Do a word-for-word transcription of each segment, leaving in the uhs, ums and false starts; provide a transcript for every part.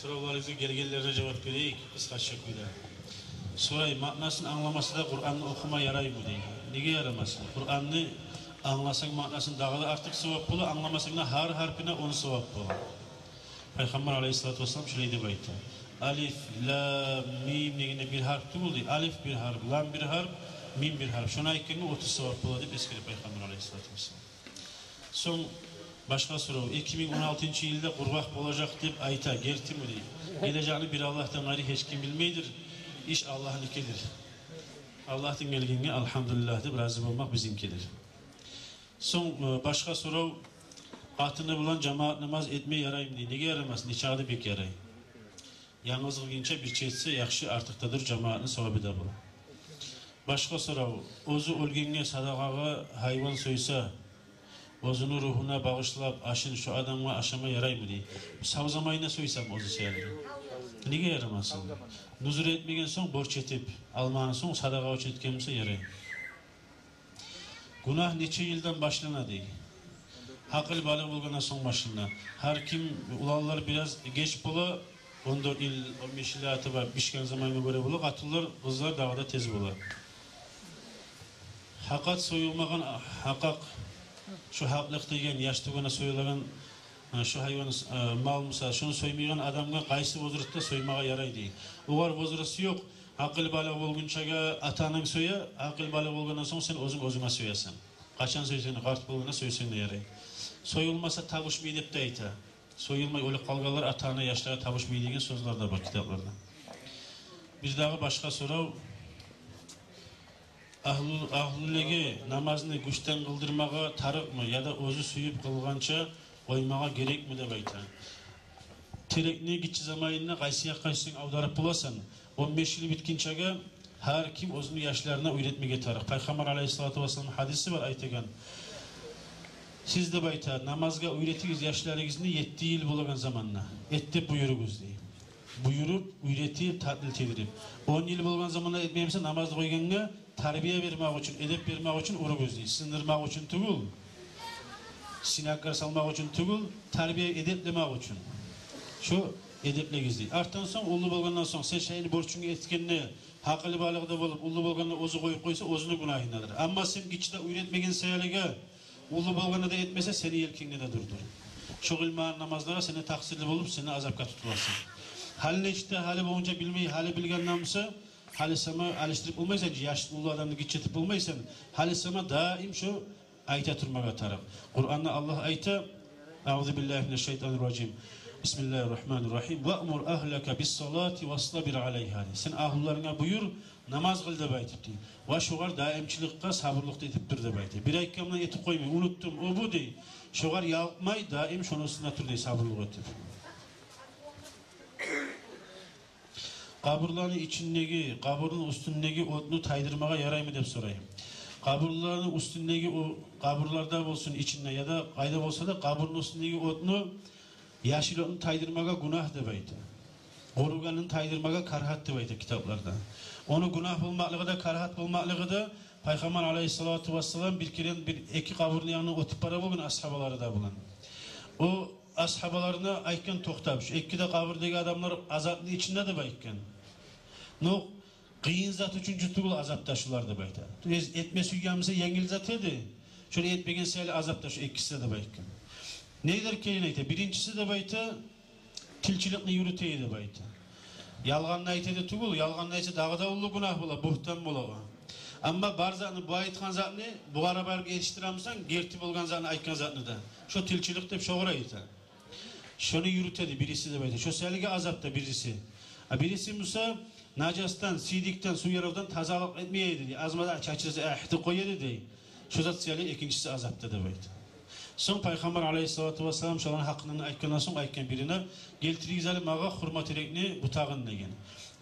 Соравларыгъызгъа гелгенлерине жавап берейик къысгъача кюйде. Сорай, маънасын англамаса да Къуранны охума яраймы дей. Неге ярамасын? Къуранны англасанг, маънасын дагъы да артыкъ сувап бола, англамасанг да гьар гьарпына он сувап бола. Пайхаммар алайгьиссалату вассалам шолай деп айта: «Алиф, лам, мим» дегенде бир гьарп тюгюл дей. Алиф бир гьарп, лам бир гьарп, мим бир гьарп. Шону айтгъангъа отуз сувап бола деп эсгере Пайхаммар алайгьиссалату вассалам. Сонг башгъа сорав. Эки минг он алтынчы йылда къургъакъ болажакъ деп айта, гертими дей. Гележекни бир Аллагьдан къайры гьеч ким билмейдир. Иш Аллагьныкидир. Аллагьдан гелгенге альгьамдулиллагь деп рази болмакъ бизинкидир. Сонг, э, башгъа сорав. Къатыны булан жамаат намаз этме яраймы дей. Неге ярамасын? Нечакъы да бек ярай. Янгыз къылгъынча бирче этсе яхшы, артыкъ да дюр, жамаатны сувабы да бола. Башгъа сорав. Оьзю оьлгенге садагъагъа гьайван сойса, оьзюню ругьуна багъышлап ашын шо адамгъа ашама яраймы дей. Сав заманына сойсам оьзю саялы. Неге ярамасын? Нузур этмеген сонг, борч этип алмагъан сонг, садагъа учун этген буса ярай. Гюнагь нече йылдан башлана дей. Гьакъыл балигъ болгъандан сонг башлана. Гьар ким, уланлар бираз геч бола, он дёрт йыл, он беш йыл артда бишген замангъа гёре бола, къатынлар, къызлар дагъы да тез бола. Гьакъакъ союлмагъан, гьакъакъ, шо гьакълыкъ деген, яш тюгюлге союлагъан, э, шо гьайван, э, мал буса, шону соймайгъан адамгъа къайсы возрастда соймагъа ярай дей. Огъар возраст ёкъ. Гьакъыл балигъ болгъунчагъа ата-ананг соя, гьакъыл балигъ болгъандан сонг сен оьзюнг оьзюнге соясан. Къачан сойсанг да, къарт болгъанда сойсанг да ярай. Союлмаса табушмай деп де айта. Союлмай оьлюп къалгъанлар ата-ана яшлагъа табушмай деген сёзлер де бар китапларда. Бир дагъы башгъа сорав. Агьлю-, агьлюлеге намазны гючден къылдырмагъа тарыкъмы, яда оьзю сююп къылгъанча къоймагъа герекми деп айта. Терекни гиччи заманында къайсы якъгъа сюйсенг авдарып боласан. Он беш йыл битгинчеге гьар ким оьзюню яшларына уьйретмеге тарыкъ. Пайхаммар алайгьиссалату вассалам гьадиси бар айтагъан: «Сиз, — деп айта, — намазгъа уьйретигиз яшларыгъызны етти йыл болагъан заманда, эт деп буюругъуз», — дей. Буюруп, уьйретип, татли тийдирип. Он йыл болгъан заманда этмей буса, намазны къойгъангъа тарбия бермек учун, эдеп бермек учун уругъуз дей. Сындырмакъ учун тюгюл, сынакълар салмакъ учун тюгюл, тарбия, эдеплемек учун. Шо эдеплегиз дей. Артдан сонг, уллу болгъандан сонг, сен шайны борчунгну этгенде, гьакъылы балигъ де болуп, уллу болгъанда оьзю къоюп къойса, оьзюню гюнагьындадыр. Амма сен гиччиде уьйретмеген саялыгъа, уллу болгъанда да этмесе, сени елкенгде де дурдур. Шо къылмагъан намазлагъа сен де такъсырлы болуп, сен де азапгъа тутуласан. Гьали нечик де, гьали болгъунча билмей, гьали билгенден буса, гьали сама алышдырып болмайсан, яш уллу адамны гиччи этип болмайсан. Гьали сама даим шо айта турмагъа тарыкъ. Къуранда Аллагь айта: «Аузу биллагьи минаш шайтанир ражим. Бисмиллагьир рагьманир рагьим. Ваъмур агьлака бис-салати вастабир алайгьа», — дей. Сен агьлюлеринге буюр, намаз къыл деп айтып дей. Ва шогъар даимчиликге сабурлукъ да этип тур деп айта. Бир айтгъанымдан этип къоймай, унутдум, о-бу дей. Шогъар ялкъмай, даим шону уьстюнде тур дей, сабурлукъ этип. Къабурланы ичиндеги, къабурну уьстюндеги отну тайдырмагъа яраймы деп сорай. Къабурланы уьстюндеги о, къабурларда болсун, ичинде яда къайда болса да, къабурну уьстюндеги отну, яшыл отну тайдырмагъа гюнагь деп айта. Къуругъанын тайдырмагъа карагьат деп айта китапларда. Ону гюнагь болмакълыгъы да, карагьат болмакълыгъы да, Пайхаммар алайгьиссалату вассалам бир керен бир эки къабурну янындан оьтюп бара болгъан асгьабалары да булан. О асгьабаларына айтгъан токътап: «Шу эки де къабурдагъы адамлар азапны ичинде», — деп айтгъан. Но къыйын зат учун тюгюл азапда шулар деп айта. Эз-, этме сюйген буса, енгил зат эди. Шону этмеген саялы азапда шу экиси де деп айтгъан. Неге экенин айта. Биринчиси деп айта, тилчиликни юрюте эди деп айта. Ялгъанны айта эди тюгюл, ялгъанны айтса, дагъы да уллу гюнагь бола, бугьтан бола о. Амма бар затны, бу айтгъан затны бугъар барып етишдире бусанг, герти болгъан затны, айтгъан затны да. Шо тилчилик деп шогъар айта. Шону юрюте эди бириси деп айта. Шо саялы азапда бириси. А бириси буса нажасдан, сийдикден, сув яравдан тазалыкъ этмей эди дей. Аз-маз чачырса, агь деп къоя эди дей. Шо зат саялы экинчиси азапда деп айта. Сонг Пайхаммар алайгьиссалату вассалам шоланы гьакъындан айтгъандан сонг айтгъан бирине: «Гелтиригиз гьали магъа хурма терекни бутагъын», — деген.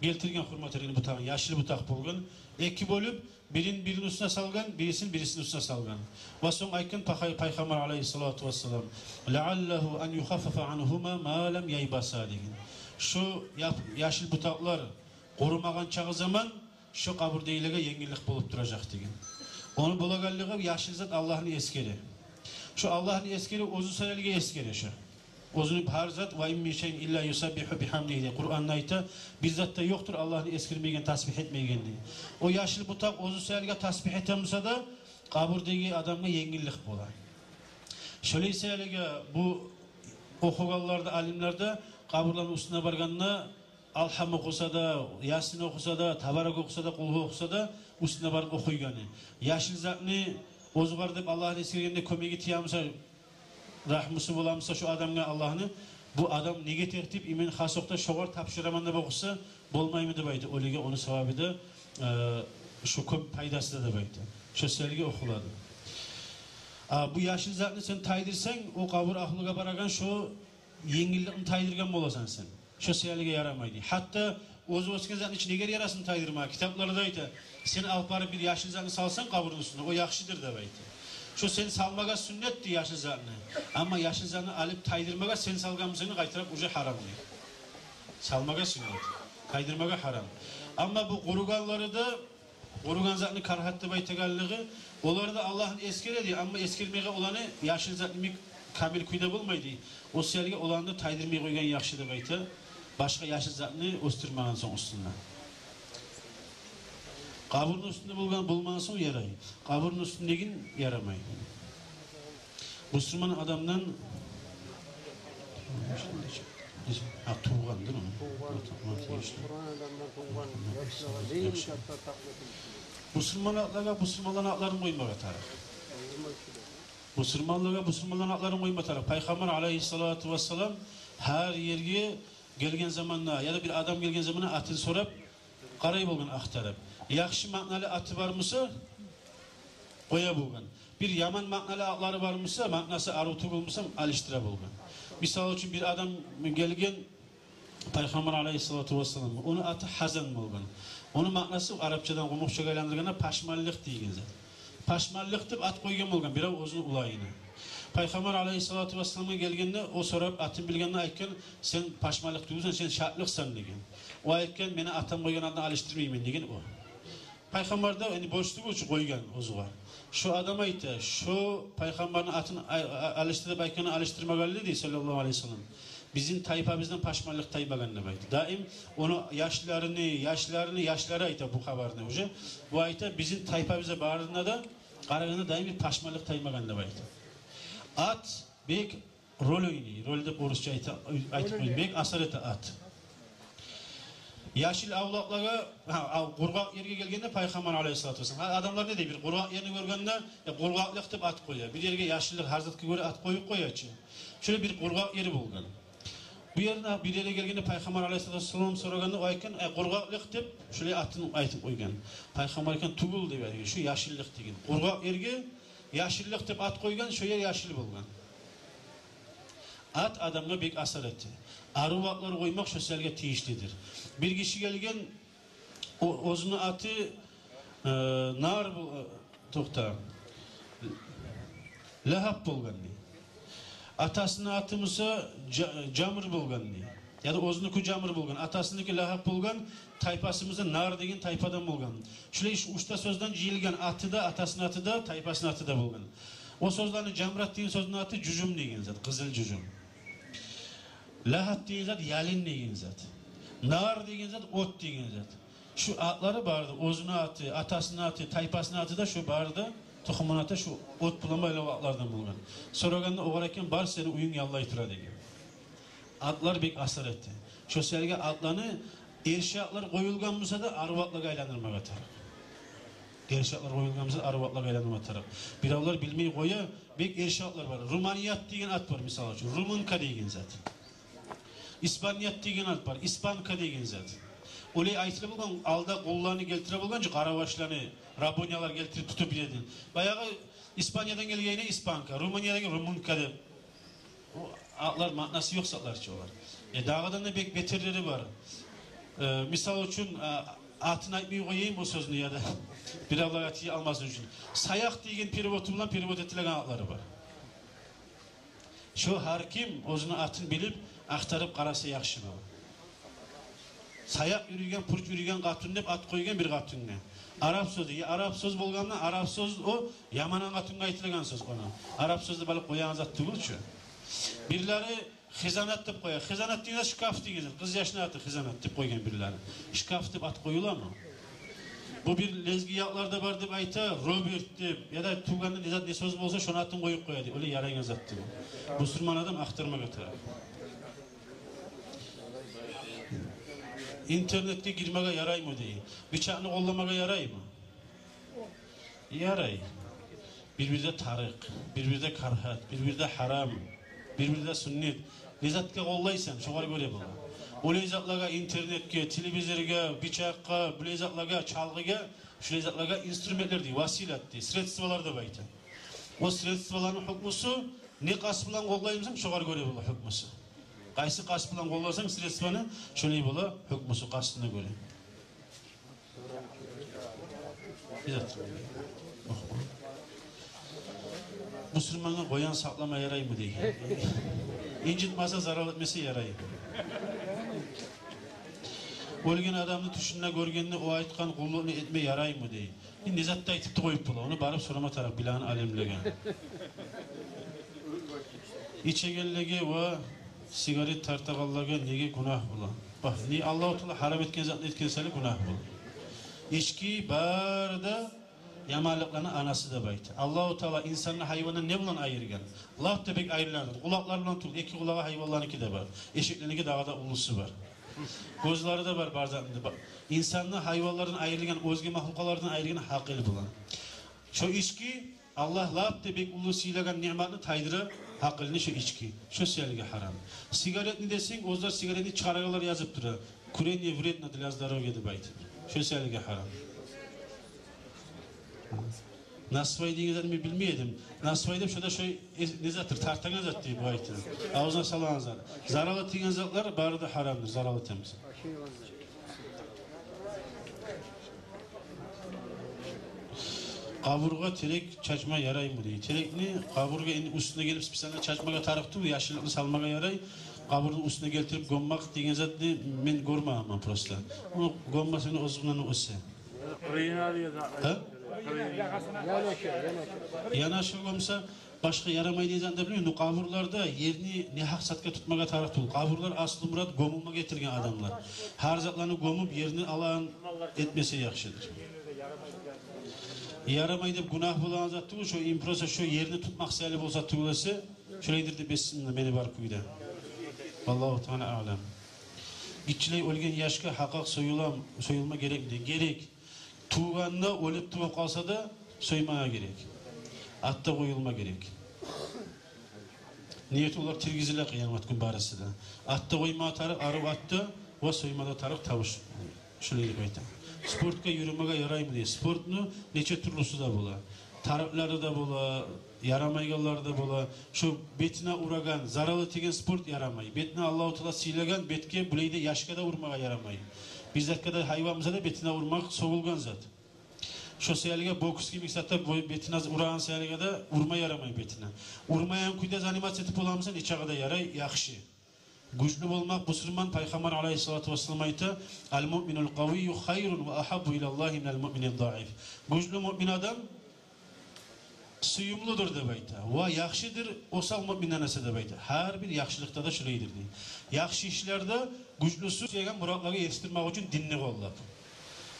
Гелтирген хурма терекни бутагъын, яшыл бутакъ болгъан, эки бёлюп, бирин бирини уьстюне салгъан, бирисин бирисини уьстюне салгъан. Ва сонг айтгъан Пахай-, Пайхаммар алайгьиссалату вассалам: «Лаъаллагьу ан юхаффафа ангьума ма лам яйбаса», — деген. Шо яп-, яшыл бутакълар къурумагъан чагъы заман шо къабурдагъылагъа енгиллик болуп туражакъ деген. Ону болагъанлыгъы яшыл зат Аллагьны эсгере. Шо Аллагьны эсгере, оьзю саялы эсгере шо. Оьзюню бар зат, «Ва ин мин шайин илла юсаббиху бихамдихи» дей. Къуранда айта, бир зат да ёкъдур Аллагьны эсгермейген, тасбигь этмейген дей. О яшыл бутакъ оьзю саялыгъа тасбигь этген буса да, къабурдагъы адамгъа енгиллик бола. Шолай саялыгъа бу охугъанлар да, алимлер де къабурланы уьстюне баргъанда Алгьам охуса да, Ясин охуса да, Табарак охуса да, Къулгьу охуса да, уьстюне барып охуйгъаны. Яшыл затны оьзюгер деп Аллагьны эсгергенде кёмеги тиемисе, рагьмусу боламыса шо адамгъа Аллагьны, бу адам неге тертип, именно хас вакътиде шогъар тапшыраман деп охуса, болмаймы деп айта. Оьлюге ону савабы да, э, шо кёп пайдасы да деп айта. Шо саялыгъа охулады. А бу яшыл затны сен тайдырсанг, о къабур агьлюге барагъан шо енгилликни тайдыргъан боласан сен. Шо саялыгъа ярамай дей. Гьатта оьзю оьсген затны ичи негер ярасын тайдырмагъа? Китапларда айта, сен алып барып бир яшыл затны салсанг къабурну уьстюне, о яхшыдыр деп айта. Шо сен салмагъа сюннет дей яшыл затны. Амма яшыл затны алып тайдырмагъа, сен салгъан бусанг, къайтарып уже гьарам дей. Салмагъа сюннет, тайдырмагъа гьарам. Амма бу къуругъанлары да, къуругъан затны карагьат деп айтагъанлыгъы, олар да Аллагьны эсгере дей, амма эсгермеге оланы яшыл затны йимик камил кюйде болмай дей. О саялыгъа оланы да тайдырмай къойгъан яхшы деп айта. Башгъа яшыл затны оьсдюрмеген сонг уьстюнде. Къабурну уьстюнде болгъан, болмагъан сонг ярай. Къабурну уьстюндегин ярамай. Бусурман адамдан, а, тувгъандыр о. Тувгъан, тувгъан, тувгъан. Къуран адамдан тувгъан яшлагъа зейин катта такълит этилген. Бусурман атлагъа бусурманланы атларын къоймагъа тарыкъ. Бусурманлагъа бусурманланы атларын къойма тарыкъ. Пайхаммар алайгьиссалату вассалам гьар ерге гелген заманда, яда бир адам гелген заманда атын сорап, къарай болгъан, ахтарып. Яхшы маъналы аты бар буса, къоя болгъан. Бир яман маъналы атлары бар буса, маънасы арив тюгюл буса, алышдыра болгъан. Мисал учун, бир адам гелген Пайхаммар алайгьиссалату вассаламгъа, ону аты Гьазан болгъан. Ону маънасы арапчадан къумукъчагъа айландыргъанда пашманлыкъ деген зат. Пашманлыкъ деп ат къойгъан болгъан бирев оьзюню уланына. Пайхаммар алайгьиссалату вассаламгъа гелгенде, о сорап, атын билгенде айтгъан: «Сен пашманлыкъ тюгюлсен, сен шатлыкъсан», — деген. О айтгъан: «Мени атам къойгъан атны алышдырмайман», — деген о. Пайхаммар да, яни, борчлугъу учун къойгъан оьзюне. Шо адам айта, шо пайхаммарны атын а-, а-, алышдыр деп айтгъанны алышдырмагъанлы дей, саллаллагьу алайгьи ва саллам. Бизин тайпабыздан пашманлыкъ таймагъан деп айта. Даим ону яшларыны, яшларыны яшлары айта бу хабарны уже. Бу айта, бизин тайпабызда барында да, къарагъанда, даим бир пашманлыкъ таймагъан деп айта. Ат бек роль ойнай. Роль деп орусча айта, айтып къойдум. Бек асар эте ат. Яшыл авлакълагъа, гьа, ав-, къургъакъ ерге гелгенде Пайхаммар алайгьиссалату вассалам, гьа, адамлар не дей, бир къургъакъ ерни гёргенде, я, къургъакълыкъ деп ат къоя. Бир ерге яшыллыкъ, гьар затгъа гёре ат къоюп къоя чы. Шолай бир къургъакъ ери болгъан. Бу ерни, бир ерге гелгенде Пайхаммар алайгьиссалату вассалам сорагъанда, о айтгъан: «Э, къургъакълыкъ», — деп, шолай атын айтып къойгъан. Пайхаммар айтгъан: «Тюгюл, — деп айтгъан, — шу яшыллыкъ», — деген. Къургъакъ ерге яшыллыкъ деп ат къойгъан, шо ер яшыл болгъан. Ат адамгъа бек асар эте. Арив атлар къоймакъ шо саялгъа тийишлидир. Бир гиши гелген, о-, оьзюню аты, э, Нар бу-, э, токъта, Лагьаб болгъан дей. Атасыны аты буса Жа-, Жамр болгъан дей. Яда оьзюнюкю Жамр болгъан, атасыныки Лагьаб болгъан, тайпасы буса Нар деген тайпадан болгъан. Шулай уьч, уьч де сёзден жыйылгъан: аты да, атасыны аты да, тайпасыны аты да болгъан. О сёзлени, Жамрат деген сёзню аты жужум деген зат, къызыл жужум. Лагьаб деген зат ялын деген зат. Нар деген зат от деген зат. Шу атлары бары да, оьзюню аты, атасыны аты, тайпасыны аты да, шу бары да, тухумуну аты шу от булан байлавлу атлардан болгъан. Сорагъанда, огъар айтгъан: «Бар, сени уьюнг яллай тура», — деген. Атлар бек асар эте. Шо саялгъа атланы, эрши атлар къоюлгъан буса да, арив атлагъа айландырмагъа тарыкъ. Эрши атлар къоюлгъан буса да, арив атлагъа айландырмагъа тарыкъ. Биревлер билмей къоя, бек эрши атлар бар. Руманият деген ат бар, мисал учун. Румынка деген зат. Испаният деген ат бар. Испанка деген зат. Олай айтыла болгъан, алда къулланы гелтире болгъан чы, къарабашланы, рабынялар гелтирип тутуп биледин. Баягъы Испаниядан гелгени испанка, Румыниядан гелгени румынка деп. О атлар маънасы ёкъ затлар чы олар. Э, дагъыдан да бек бетерлери бар. Э, мисал учун, а, атын айтмай къояйым бу сёзню, яда биревлер аты алмасын учун. Саякъ деген переводу булан перевод этилеген атлары бар. Шо гьар ким оьзюню атын билип, ахтарып къараса яхшы бола. Саякъ юрюйген, пурч юрюйген къатын деп ат къойгъан бир къатынгъа. Арап сёз, я, арап сёз болгъанда, арап сёз о яман къатынгъа айтылагъан сёз ону. Арап сёз де бары къоягъан зат тюгюл чю. Бирлери Хизанат деп къоя. Хизанат деген шкаф деген зат. Къыз яшны аты Хизанат деп къойгъан бирлери. Шкаф деп ат къоюламы? Бу бир лезги якъларда бар деп айта, Роберт деп, яда тувгъанда не зат, не сёз болса, шону атын къоюп къоя деп. Олай ярайгъан зат тюгюл. Бусурман адам ахтармагъа тарыкъ. Интернетге гирмеге яраймы дей. Бичакъны къолламагъа яраймы? Ярай. Бир-бирде тарыкъ, бир-бирде карагьат, бир-бирде гьарам, бир-бирде суннат. Не затгъа къоллайсан, шогъар гёре бола. Олай затлагъа, интернетге, телевизоргъа, бичакъгъа, булай затлагъа, чалгъыгъа, шулай затлагъа инструментлер дей, василат дей, средстволар деп айта. О средстволаны гьукмусу, не къаст булан къоллаймысан, шогъар гёре бола гьукмусу. Къайсы къаст булан къолласанг средствону, шолай бола гьукмусу къастына гёре. Бусурмангъа къоян сакълама яраймы дей. Инжитмесе, зарал этмесе ярай. Оьлген адамны тюшюнде гёргенде, о айтгъан къуллукъну этме яраймы дей. Энди не затда айтып да къоюп бола, ону барып сорама тарыкъ билеген алимлеге. Ичегенлеге ва сигарет тартагъанлагъа неге гюнагь бола? Бакъ, не Аллагьу Таала гьарам этген затны этген саялы гюнагь бола. Ички бары да яманлыкъланы анасы деп айта. Аллагьу Таала инсанны гьайвандан не булан айыргъан? Лап да бек айрылагъан. Къулакълар булан тюгюл, эки къулагъы гьайванланыки де бар. Эшеклериники дагъы да уллусу бар. Гёзлери де бар, бар затны да бар. Инсанны гьайванлардан айыргъан, оьзге махлукълардан айыргъан гьакъыл булан. Шо ички Аллагь лап да бек уллу сыйлагъан ниъматны тайдыра гьакъылны, шо ички. Шо саялы гьарам. Сигаретни десенг, оьзлер сигаретни чыгъарагъанлар язып тура. Курение вредно для здоровья деп айтып. Шо саялы гьарам. Насвай деген затны мен билмей эдим. Насвай деп шо да шо, э, не затдыр, тартагъан зат дей бу айта. Авзуна салагъан зат. Зарал этеген затлар бары да гьарамдыр, зарал этемиз. Къабургъа терек чачма яраймы дей. Терекни къабургъа энди уьстюне гелип специально чачмагъа тарыкъ тюгюл, яшыллыкъны салмагъа ярай. Къабурну уьстюне гелтирип гёммек деген затны мен гёрмегенмен просто. Ону гёммесе, оьзюнден оьсе. Къырыйына дей. Гьа? Къырыйына. Янаша, янаша. Янаша гёмсе, башгъа ярамай деген затны да билмеймен. Ну, къабурларда ерни негьакъ затгъа тутмагъа тарыкъ тюгюл. Къабурлар аслу мурат гёмюлме гелтирген адамлар. Гьар затланы гёмюп, ерни алан этмесе яхшыдыр. Ярамай деп гюнагь болагъан зат тюгюл, шо им просто шо ерни тутмакъ саялы болса тюгюл эсе, шолайдыр деп эсимде мени бар кюйде. Валлагьу таала аълам. Гиччилей оьлген яшгъа гьакъакъ союлам-, союлма герекми дей. Герек. Тувгъанда оьлюп тувуп къалса да, соймагъа герек. Атда къоюлма герек. Неге тюгюл, олар тиргизиле къыямат гюн барысы да. Атда къоймагъа тарыкъ, арив атда, ва соймагъа тарыкъ тавуш. Шулай деп айта. Спортгъа юрюмеге яраймы дей. Спортну нече тюрлюсю де бола. Тарыкълары да бола, ярамайгъанлары да бола. Шо бетине урагъан, зарал этеген спорт ярамай. Бетине Аллагьу таала сыйлагъан бетге, булай да яшгъа да урмагъа ярамай. Бир затгъа да, гьайван буса да бетине урмакъ сёгюлген зат. Шо саялыгъа бокс йимик затда бо-, бетине урагъан саялыгъа да урма ярамай бетине. Урмайгъан кюйде заниматься этип боламысан, нечакъы да ярай, яхшы. Гючлю болмакъ, бусурман, Пайхаммар алайгьиссалату вассалам айта: «Ал-муъминул къавийю хайрун ва агьаббу илаллагьи минал муъминид даиф». Гючлю муъмин адам сююмлюдюр деп айта. Ва яхшыдыр осал муъминден эсе деп айта. Гьар бир яхшылыкъда да шулайдыр дей. Яхшы ишлерде гючлюсю сюеген муратлагъа етишдирмек учун динни къоллап.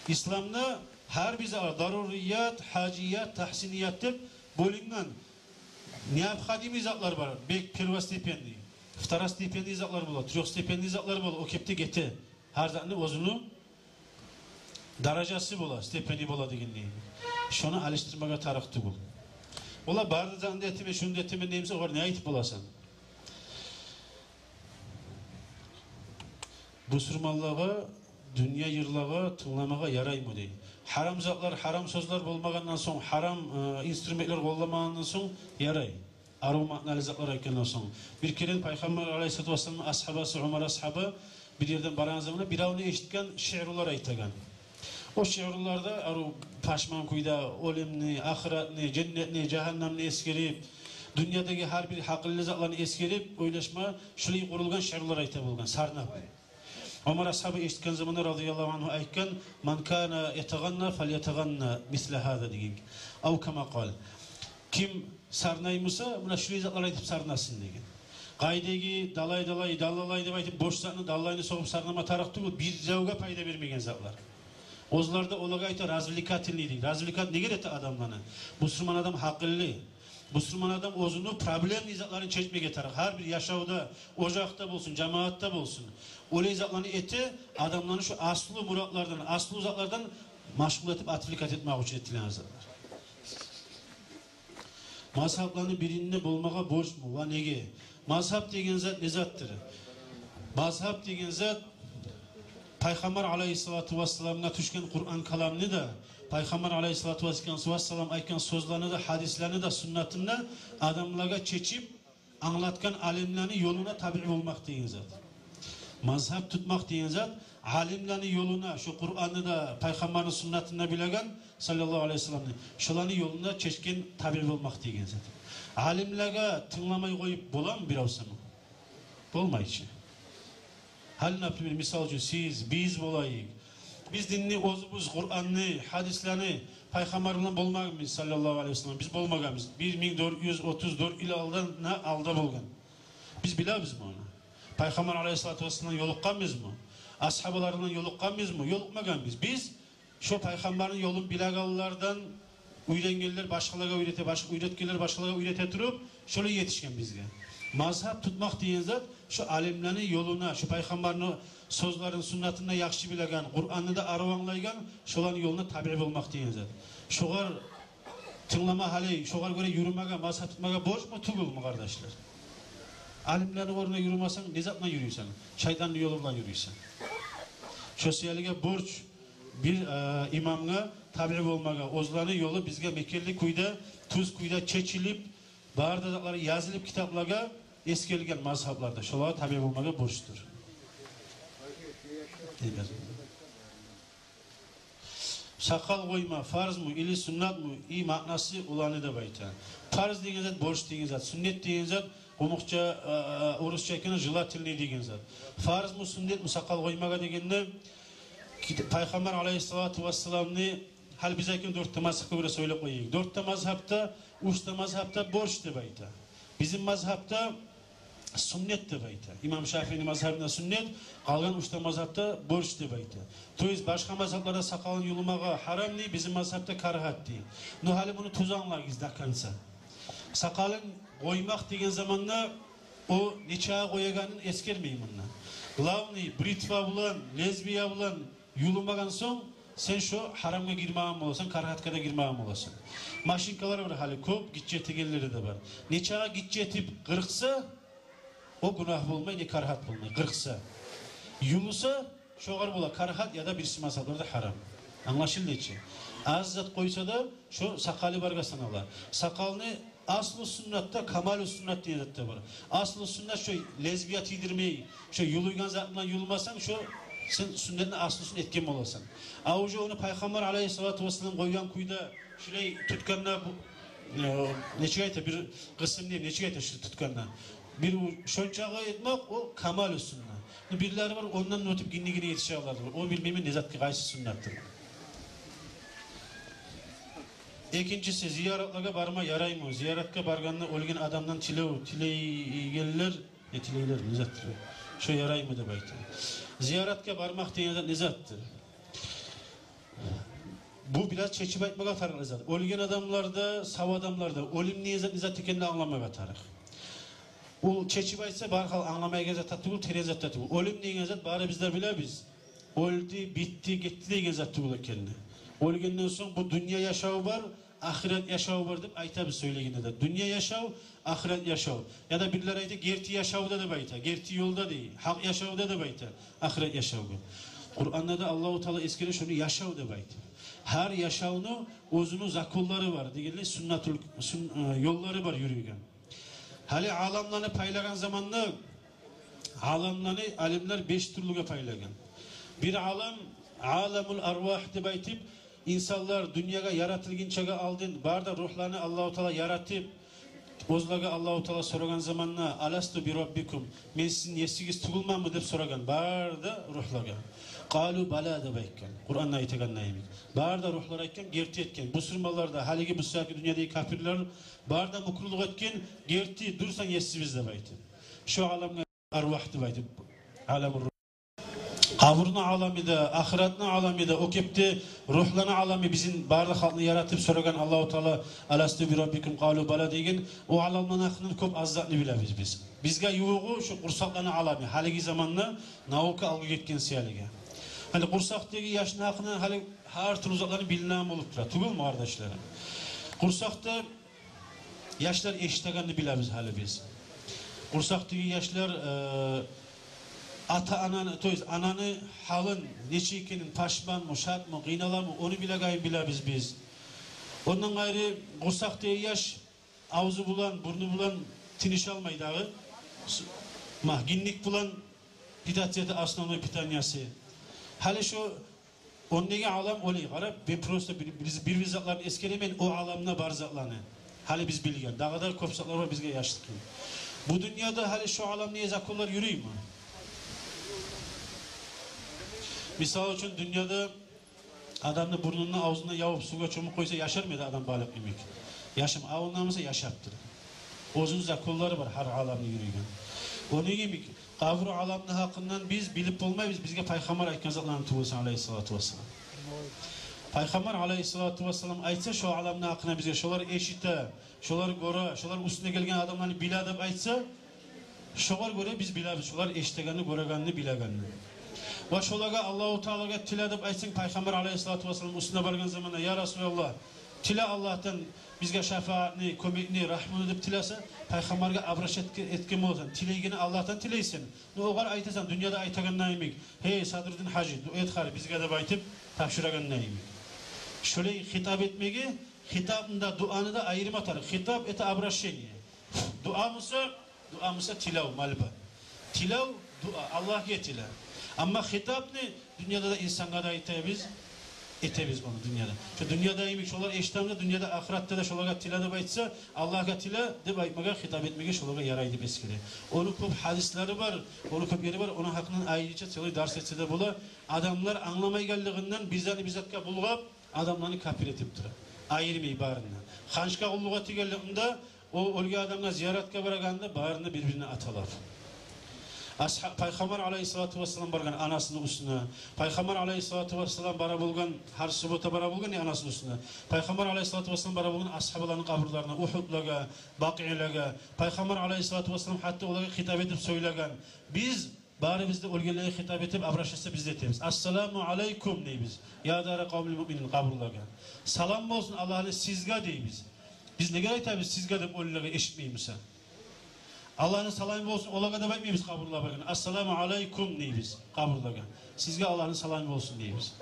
Исламда гьар бир зат бар: дарурият, гьажият, тагьсиният деп бёлюнген. Необходимый затлар бар, бек первостепенный, второстепенный затлар бола, трёхстепенный затлар бола, о кепде гете. Гьар затны оьзюню даражасы бола, степени бола дегенлей. Шону алышдырмагъа тарыкъ тюгюл. Олар бары да затны да этемен, шуну да этемен деймисе, огъар не айтып боласан? Бусурманлагъа дюнья йырлагъа тынгламагъа яраймы дей. Гьарам затлар, гьарам сёзлер болмагъандан сонг, гьарам, э, инструментлер къолламагъандан сонг ярай. Арив маъналы затлар айтгъандан сонг. Бир керен Пайхаммар алайгьиссалату вассаламны асгьабасы Умар асгьаба бир ерден барагъан заманда биревню эшитген шиърулар айтагъан. О шиъруларда арив пашман кюйде оьлюмню, ахыратны, женнетни, жагьаннамны эсгерип, дюньядагъы гьар бир гьакъыллы затланы эсгерип, ойлашма, шулай къурулгъан шиърулар айта болгъан, сарнап. Умар асгьаба эшитген заманда, радияллагьу ангьу, айтгъан: «Ман кана ятагъанна, фальятагъанна мисла гьаза», – деген. Ав кама къал. Ким сарнаймы буса, муна шулай затлар айтып сарнасын деген. къайдагъы далай-далай, далалай деп айтып, бош затны, далалайны согъуп сарнама тарыкъ тюгюл, биревге пайда бермеген затлар. Оьзлер де олагъа айта развлекательный дей. Развлекать неге эте адамланы? Бусурман адам гьакъыллы. Бусурман адам оьзюню проблемный затларын чечмеге тарыкъ. Гьар бир яшавда, ожакъда болсун, жамаатда болсун. Олай затланы эте, адамланы шу аслу муратлардан, аслу затлардан машгъул этип, отвлекать этмек учун этилеген затлар. Мазгьабланы биринде болмагъа борчму ва неге? Мазгьаб деген зат не затдыр? Мазгьаб деген зат Пайхаммар алайгьиссалату вассаламгъа тюшген Къуран каламны да, Пайхаммар алайгьиссалату вассалам айтгъан сёзлени де, гьадислени де, суннатын да адамлагъа чечип англатгъан алимлени ёлуна табиъ болмакъ деген зат. Мазгьаб тутмакъ деген зат алимлени ёлуна, шо Къуранны да, Пайхаммарны суннатын да билеген, саллаллагьу алайгьи вассаламны, шоланы ёлуна чечген табиъ болмакъ деген зат. Алимлеге тынгламай къоюп боламы бирев сама? Болмай чы. Гьали, например, мисал учун, сиз, биз болайыкъ. Биз динни оьзюбюз, Къуранны, гьадислени Пайхаммар булан болмагъанбыз, саллаллагьу алайгьи вассалам. Биз болмагъанбыз. Бир минг дёрт юз отуз дёрт йыл алда, на алда болгъан. Биз билебизми ону? Пайхаммар алайгьиссалату вассалам булан ёлукъгъанбызмы? Асгьабалар булан ёлукъгъанбызмы? Ёлукъмагъанбыз. Биз шо Пайхаммарны ёлун билегенлерден уьйренгенлер башгъалагъа уьйрете, башгъа уьйретгенлер башгъалагъа уьйрете туруп, шолай етишген бизге. Мазгьаб тутмакъ деген зат шо алимлени ёлуна, шо Пайхаммарны сёзлерин, суннатын да яхшы билеген, Къуранны да арив англайгъан, шоланы ёлуна табиъ болмакъ деген зат. Шогъар тынглама гьали, шогъар гёре юрюмеге, мазгьаб тутмагъа борчму, тюгюлмю, къардашлар? Алимлени орнуна юрюмесенг, не зат булан юрюйсен? Шайтанны ёлу булан юрюйсен. Шо саялыгъа борч бир, э, имамгъа табиъ болмагъа, оьзлени ёлу бизге мекенли кюйде, тюз кюйде чечилип, бары да затлары язылып китаплагъа эсгерилген мазгьабларда. Шолагъа табиъ болмагъа борчдур. Дейдир. Сакъал къойма фарзму или суннатму, и маънасы уланы деп айта. Фарз деген зат, борч деген зат, суннат деген зат, къумукъча, э, э, орусча айтгъанда, желательный деген зат. Фарзму, суннатму сакъал къоймагъа дегенде, кит-, Пайхаммар алайгьиссалату вассаламны, гьали биз айтгъан дёрт де мазгьабгъа гёре сёйлеп къояйыкъ. Дёрт де мазгьабда, уьч де мазгьабда борч деп айта. Бизин мазгьабда суннат деп айта. Имам Шафиини мазгьабында суннат, къалгъан уьч де мазгьабда борч деп айта. То есть башгъа мазгьабларда сакъалын юлмагъа гьарам дей, бизин мазгьабда карагьат дей. Но гьали муну тюз англагъыз до конца. Сакъалын къоймакъ деген заманда о нечакъы къоягъанын эсгермей мунда. Главный, бритва булан, лезвия булан юлмагъан сонг, сен шо гьарамгъа гирмеген боласан, карагьатгъа да гирмеген боласан. Машинкалар бар гьали кёп, гиччи этегенлери де бар. Нечакъы гиччи этип къыркъса, о гюнагь болмай, не карагьат болмай, къыркъса. Юлса, шогъар бола карагьат яда бириси мазгьабларда гьарам. Англашылды чы? Аз зат къойса да, шо сакъалы баргъа санала. Сакъалны аслу суннатда, камалу суннат деген зат да бар. Аслу суннат шо лезвия тийдирмей, шо юлуйгъан зат булан юлмасанг, шо сен суннатны аслусун этген боласан. А уже ону Пайхаммар алайгьиссалату вассалам къойгъан кюйде, шулай тутгъанда бу, э, нечик айта, бир къысым дей, нечик айта шу тутгъанда? Бир у-, шончакъы этмек, о камалу сунна. Бирлери бар, ондан да оьтюп гинди-гинди етишеген бар. О билмеймен не затгъа, къайсы суннатдыр. Экинчиси, зияратлагъа барма яраймы? Зияратгъа баргъанда оьлген адамдан тилев тилейгенлер, не тилейлер, не затдыр? Шо яраймы деп айта. Зияратгъа бармакъ деген зат не затдыр? Бу бираз чечип айтмагъа тарыкълы зат. Оьлген адамлар да, сав адамлар да, оьлюм не зат, не зат экенин англамагъа тарыкъ. Ол чечип айтса, бархал англамайгъан зат да тюгюл, терен зат да тюгюл. Оьлюм деген зат, барыбыз да билебиз, оьлдю, битди, гетди деген зат тюгюл экенни. Оьлгенден сонг бу дюнья яшаву бар, ахырат яшаву бар деп айтабыз сёйлегенде де. Дюнья яшав, ахырат яшав. Яда бирлер айта, герти яшавда деп айта, герти ёлда дей, гьакъ яшавда деп айта ахырат яшавгъа. Къуранда да Аллагьу Таала эсгере шону яшав деп айта. Гьар яшавну оьзюню законлары бар, дегенлей суннатул, сун-, э, ёллары бар юрюйген. Гьали аламланы пайлагъан заманда, аламланы алимлер беш тюрлюге пайлагъан. Бир алам, аламул арвагь деп айтып, инсанлар дюньягъа яратылгъынчагъа алдын бары да рухланы Аллагьу Таала яратып, оьзлеге Аллагьу Таала сорагъан заманда: «Аласту би раббикум? Мен сизин есигиз тюгюлменми?» — деп сорагъан бары да рухлагъа. «Къалу бала», — деп айтгъан. Къуранда айтагъанда йимик. Бары да рухлар айтгъан, герти этген. Бусурманлар да, гьалиги бу саягъы дюньядагъы капирлер бары да мюкюрлюк этген, герти, дюр сен есибиз деп айтып. Шо аламгъа арвагь деп айтып, аламур ругь. Къабурну алами де, ахыратны алами де, о кепде ругьланы алами, бизин барлыкъ халкъны яратып сорагъан Аллагьу Таала: «Аласту би раббикум?» «Къалу бала» деген, о аламланы гьакъындан кёп аз затны билебиз биз. Бизге ювугъу шо къурсакъланы алами, гьалиги заманда наука алгъа гетген саялыгъа. Гьали къурсакъдагъы яшны гьакъындан гьали гьар тюрлю затланы билинеген болуп тура, тюгюлмю, къардашларым? Къурсакъда яшлар эшитегенни билебиз гьали биз. Къурсакъдагъы яшлар, э, ата-ананы, то есть ананы гьалын, нечик экенин, пашманмы, шатмы, къыйналамы, ону билегенин билебиз биз. Ондан къайры, къурсакъдагъы яш авзу булан, бурну булан тынышалмай дагъы. С-, ма, гинник булан питаться эте, основной питаниясы. Гьали шо ондагъы алам олай, къарап, мен просто бир, бир, бир-бир затланы эсгеремен, о аламда бар затланы. Гьали биз билген, дагъы да кёп затлар бар бизге яшыртгъын. Бу дюньяда гьали шо аламны законлар юрюймю? Мисал учун, дюньяда адамны бурнун, авзун ябып, сувгъа чомуп къойса, яшармы эди адам балыкъ йимик? Яшамай. А ондан буса яшаптыр. Оьзюню законлары бар гьар аламны юрюйген. Ону йимик, къабур аламны гьакъындан биз билип болмайбыз, бизге Пайхаммар айтгъан затланы тюгюл эсе, алайгьиссалату вассалам. Пайхаммар, алайгьиссалату вассалам, айтса шо аламны гьакъына бизге, шолар эшите, шолар гёре, шолар уьстюне гелген адамланы биле деп айтса, шогъар гёре биз билебиз шолар эшитегенни, гёрегенни, билегенни. Ва шолагъа, Аллагьу Таалагъа тиле деп айтсанг, Пайхаммар, алайгьиссалату вассалам, уьстюне баргъан заманда: «Я Расулаллагь, тиле Аллагьдан бизге шафагьатны, кёмекни, рагьмуну», — деп тилесе, Пайхаммаргъа обращаться этген боласан. Тилейгенни Аллагьдан тилейсен. Ну, огъар айтасан, дюньяда айтагъанда йимик: «Гьей, Садруддин гьажи, дуа эт гьари бизге», — деп айтып тапшурагъанда йимик. Шолай хитап этмеге, хитапны да, дуаны да айырма тарыкъ. Хитап — это обращение. Дуа буса, дуа буса тилев, мольба. Тилев, дуа, Аллагьгъа тиле. Амма хитапны дюньяда да инсангъа да айтабыз, этебиз ону дюньяда. Шо дюньяда йимик шолар эшитемиз, дюньяда, ахыратда да шолагъа тиле деп айтса, Аллагьгъа тиле деп айтмагъа, хитап этмеге шолагъа ярай деп эсгере. Ону кёп гьадислери бар, ону кёп ери бар, ону гьакъындан айрыча целый дарс этсе де бола. Адамлар англамайгъанлыгъындан бир затны бир затгъа булгъап, адамланы капир этип тура. Айырмай барын да. Ханчгъа къуллукъ этегенлигинде, о оьлген адамгъа зияратгъа барагъанда, барын да бир-бирине аталар. Асгьа-, Пайхаммар, алайгьиссалату вассалам, баргъан анасыны уьстюне. Пайхаммар, алайгьиссалату вассалам, бара болгъан, гьар суббота бара болгъан, не, анасыны уьстюне. Пайхаммар, алайгьиссалату вассалам, бара болгъан асгьабаланы къабурларына, Угьудлагъа, Бакъиълагъа. Пайхаммар, алайгьиссалату вассалам, гьатта олагъа хитап этип сёйлеген. Биз барыбыз да оьлгенлеге хитап этип, обращаться биз де этебиз: «Ассаламу алайкум», — дейбиз, «я дара къавмил муъминин», къабурлагъа. «Салам болсун Аллагьны сизге», — дейбиз. Биз неге айтабыз «сизге» деп, оьлюлеге эшитмей буса? «Аллагьны саламы болсун олагъа» деп айтмайбыз къабурлагъа баргъанда. «Ассаламу алайкум», — дейбиз къабурлагъа. «Сизге Аллагьны саламы болсун», — дейбиз.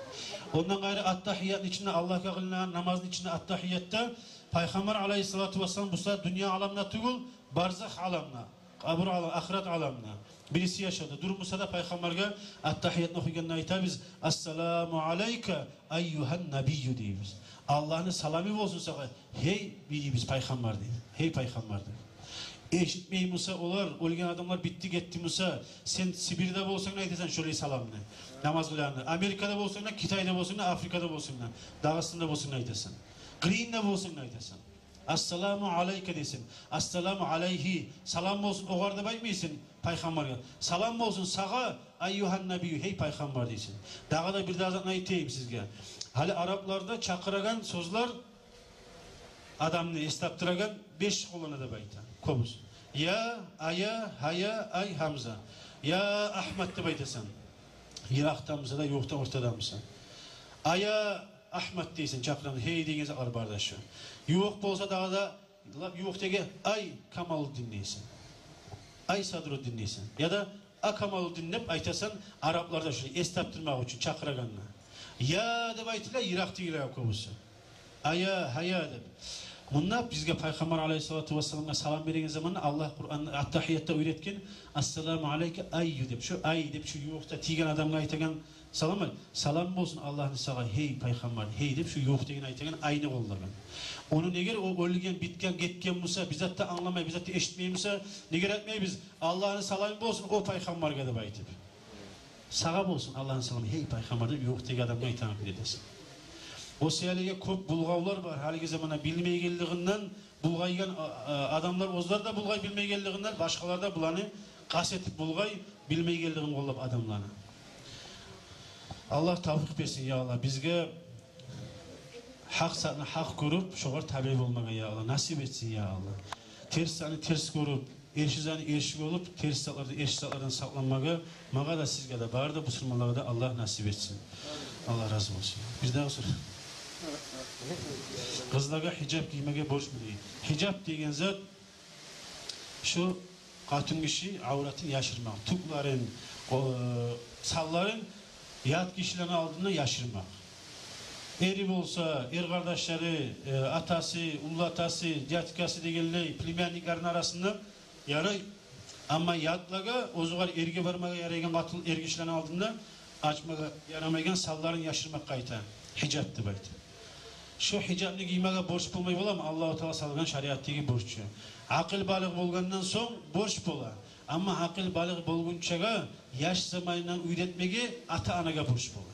Ондан къайры, аттагьиятны ичинде, Аллагьгъа къылынагъан намазны ичинде аттагьиятда Пайхаммар, алайгьиссалату вассалам, буса дюнья аламда тюгюл, барзах аламда, къабур алам, ахырат аламда. Бириси яшавда. Дюр буса да Пайхаммаргъа аттагьиятны охуйгъанда айтабыз: «Ассаламу алайка айюгьан набийю», — дейбиз. «Аллагьны саламы болсун сагъа, гьей», — дейбиз, — «Пайхаммар», — дейбиз. «Гьей Пайхаммар», — дейбиз. Эшитмей буса олар, оьлген адамлар битди гетди буса, сен Сибирьде болсанг да айтасан шолай саламны, намаз къылагъанда. Америкада болсанг да, Китайда болсанг да, Африкада болсанг да, Дагъыстанда болсанг да айтасан. Къырыйында болсанг да айтасан. «Ассаламу алайка» дейсен. «Ассаламу алайгьи». «Салам болсун огъар» деп айтмайсан Пайхаммаргъа. «Салам болсун сагъа, айюгьан набийю, гьей Пайхаммар», — дейсен. Дагъы да бир де затны айтайым сизге. Гьали арапларда чакъырагъан сёзлер, адамны эс тапдырагъан, беш къоллана деп айта кёбюсю. Я, ая, гьая, ай, гьамза. Я Агьмат деп айтасан. Йыракъдамыса да, ювукъда, ортадамыса. Ая Агьмат дейсен, чакъыргъан, гьей деген затлар бар да шо. Ювукъ болса дагъы да, лап ювукъдагъы, ай Камалуддин дейсен. Ай Садруддин дейсен. Яда а Камалуддин деп айтасан, арапларда шо эс тапдырмакъ учун чакъырагъанда. Я деп айтыла йыракъдагъылагъа кёбюсю. Ая, гьая деп. Мунда бизге Пайхаммар алайгьиссалату вассаламгъа салам береген заманда Аллагь Къуранда, аттагьиятда уьйретген: «Ассаламу алайка айю» деп. Шо ай деп, шо ювукъда тийген адамгъа айтагъан салам, ай, «Салам болсун Аллагьны сагъа, гьей Пайхаммар, гьей» деп, шо ювукъдагъыны айтагъан айны къоллагъан. Ону негер о оьлген, битген, гетген буса, бир зат да англамай, бир зат да эшитмей буса, негер айтмайбыз: «Аллагьны саламы болсун о Пайхаммаргъа» деп айтып. «Сагъа болсун Аллагьны саламы, гьей Пайхаммар» деп ювукъдагъы адамгъа айтагъан кюйде этесен. О саялыгъа кёп булгъавлар бар, гьалиги заманда билмейгенлигинден Булгъайгъан, а, а, адамлар оьзлер де булгъай билмейгенлигинден, башгъалар да буланы къаст этип булгъай билмейгенлигин къоллап адамланы. Аллагь тавфикъ берсин, я Аллагь, бизге гьакъ затны гьакъ гёрюп, шогъар табиъ болмагъа, я Аллагь, насип этсин, я Аллагь. Терс затны терс гёрюп, эрши затны эрши гёрюп, терс затлардан, эрши затлардан сакъланмагъа магъа да, сизге де, бары да бусурманлагъа да Аллагь насип этсин. Аллагь рази болсун. Бир дагъы сорав. Къызлагъа гьижап гиймеге борчму дей. Гьижап деген зат — шо къатын гиши авратын яшырмакъ, тюклерин, о, санларын ят гишилени алдында яшырмакъ. Эри болса, эр къардашлары, э, атасы, уллу атасы, дядькасы дегенлей, племянниклерини арасында ярай. Амма ятлагъа, оьзюгер эрге бармагъа ярайгъан къатын эр гишилени алдында ачмагъа ярамайгъан санларын яшырмакъгъа айта гьижап деп айта. Шо гьижапны гиймеге борч болмай боламы Аллагьу Таала салгъан шариатдагъы борчу? Акъыл-балыкъ болгъандан сонг борч бола. Амма акъыл-балыкъ болгъунчагъа яш заманындан уьйретмеге ата-анагъа борч бола.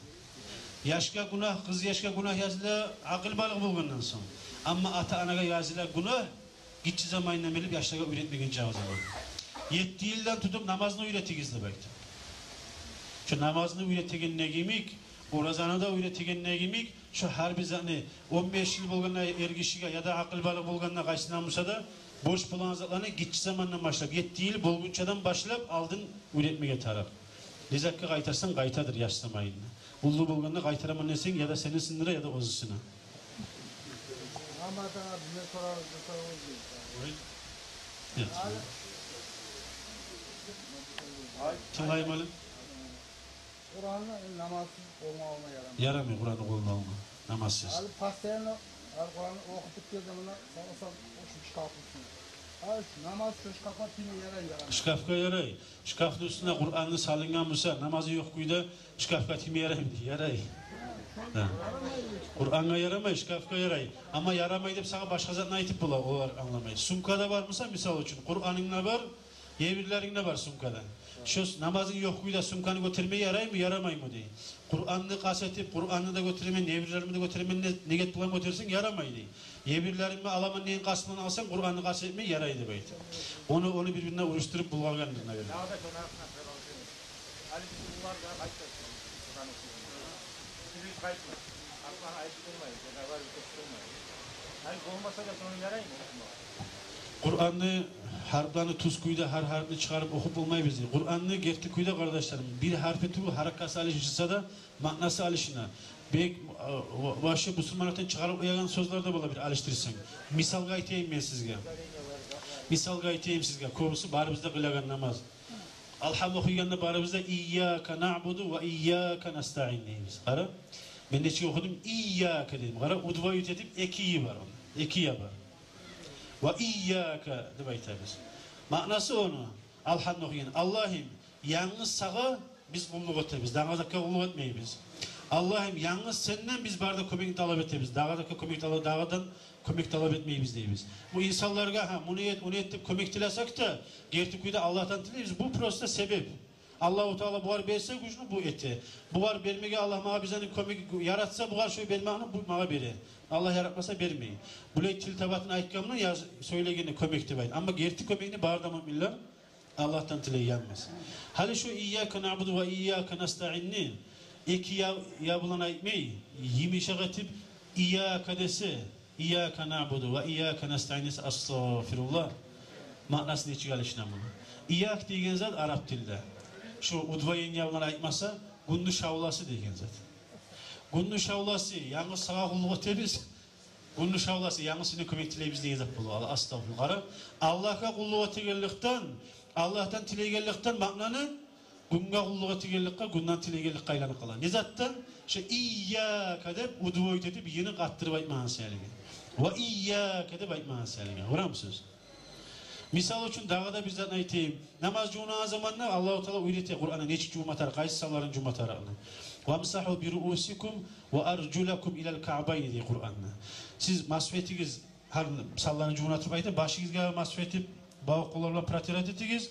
Яшгъа гюнагь, къыз яшгъа гюнагь языла акъыл-балыкъ болгъандан сонг. Амма ата-анагъа языла гюнагь гиччи заманындан берип яшлагъа уьйретмеген чагъы заман. Етти йылдан тутуп намазны уьйретигиз деп айта. Шо намазны уьйретегенде йимик, оразаны да уьйретегенде йимик, шо гьар бир затны, он беш йыл болгъанда эр гишиге яда акъыл-балыкъ болгъанда къайсына буса да, борч болагъан затланы гиччи замандан башлап, етти йыл болгъунчадан башлап алдын уьйретмеге тарыкъ. Не затгъа къайтарсанг къайтадыр яш заманында. Уллу болгъанда къайтараман десенг, яда сени сындыра, яда оьзю сына. Мугьаммат агъа, бизге сорав, бир сорав. Ой. Нет. Тынглайым гьали. Къуранны намазсыз къолуна алма ярамай. Ярамай Къуранны къолуна алма намазсыз. Гьали постоянно, гьали Къуранны охуп битген заманда саласан шу шкафны уьстюне. Гьали шу намаз шу шкафгъа тийме ярай, ярамай? Шкафгъа ярай. Шкафны уьстюне Къуранны салынгъан буса, намазы ёкъ кюйде шкафгъа тийме яраймы дей? Ярай. Гьа. Къурангъа ярамай, шкафгъа ярай. Амма ярамай деп сагъа башгъа затны айтып бола, олар англамай. Сумкада бар буса, мисал учун, Къуранынг да бар, еврелеринг де бар сумкада. Шо намазынг ёкъ кюйде сумканы гётермеге яраймы, ярамаймы дей. Къуранны къаст этип, Къуранны да гётеремен, еврелеримни де гётеремен деп ниет булан гётерсенг, ярамай дей. Еврелеримни аламан деген къаст булан алсанг, Къуранны къаст этмей, ярай деп айта. Ону, ону бир-бирине урушдуруп булгъагъандыр, наверное. Дагъы да шону артына салып, гьали биз уллулар да къайтып, Къуран охуйбуз. Биз къайтмай, гьарпланы айтып болмай, жагъалар уьйретип болмай. Гьали болмаса да, шону яраймы охумагъа? Къуранны гьарпланы тюз кюйде гьар гьарпны чыгъарып охуп болмай бизде. Къуранны герти кюйде, къардашларым, бир гьарпы тюгюл, гьаракаты алышынса да, маънасы алышына. Бек, э, ва-, ваще бусурманлыкъдан чыгъарып къоягъан сёзлер де бола бир алышдырсанг. Мисалгъа айтайым мен сизге. Мисалгъа айтайым сизге. Кёбюсю барыбыз да къылагъан намаз. Алгьам охуйгъанда барыбыз да «Ийяка наъбуду ва ийяка настаин» дейбиз. Къара, мен нечик охудум? «Ийяка» дедим. Къара, удвоить этип, эки «и» бар онда. Эки «я» бар. «Ва ийяка» деп айтабыз. Маънасы ону, алгьамны охуйгъан: «Аллагьым, янгыз сагъа биз къуллукъ этебиз, дагъы затгъа къуллукъ этмейбиз. Аллагьым, янгыз сенден биз бары да кёмекни талап этебиз, дагъы затгъа кёмек талап, дагъыдан кёмек талап этмейбиз», — дейбиз. Бу инсанларгъа, гьа, муну эт, ону эт деп кёмек тилесек де, герти кюйде Аллагьдан тилейбиз. Бу просто себеп. Аллагьу Таала бугъар берсе гючню, бу эте. Бугъар бермеге, Аллагь магъа бир затны кёмек яратса, бугъар шо бермекни бу магъа бере. Аллагь яратмаса, бермей. Булай тил табатын айтгъанман, я сёйлегенде кёмек деп айт. Амма герти кёмекни бары да муъминлер Аллагьдан тилей янгыз. Гьали шо «Ийяка наъбуду ва ийяка настаинни» эки «я», «я» булан айтмай, йымышакъ этип «ийяка» десе, «Ийяка наъбуду ва ийяка настаин» десе, астагъфируллагь, маънасы нечик алышына муну? «Ийяк» деген зат араб тилде, шо удвоение булан айтмаса, гюнню шавласы деген зат. Гюнню шавласы, янгыз сагъа къуллукъ этебиз. Гюнню шавласы, янгыз сенден кёмек тилейбиз деген зат бола. Ал-, астагъфируллагь. Къара, Аллагьгъа къуллукъ этегенликден, Аллагьдан тилейгенликден маънаны гюнге къуллукъ этегенликге, гюнден тилейгенликге айланып къала. Не затдан? Шо «ийяка» деп удвоить этип, «й»-ни къатдырып айтмагъан саялы. «Ва ийяка» деп айтмагъан саялы. Гёремисиз? Мисал учун, дагъы да бир затны айтайым. Намаз жувунагъан заманда Аллагьу Таала уьйрете Къуранда нечик жувма тарыкъ, къайсы санларын жувма тарыкъны. «Вамсагьу би руусикум ва аржулакум илал каъбайни» дей Къуранда. Сиз масгь этигиз, гьар санларын жувуна туруп айта, башыгъызгъа масгь этип, бавукъ къоллар булан протирать этигиз.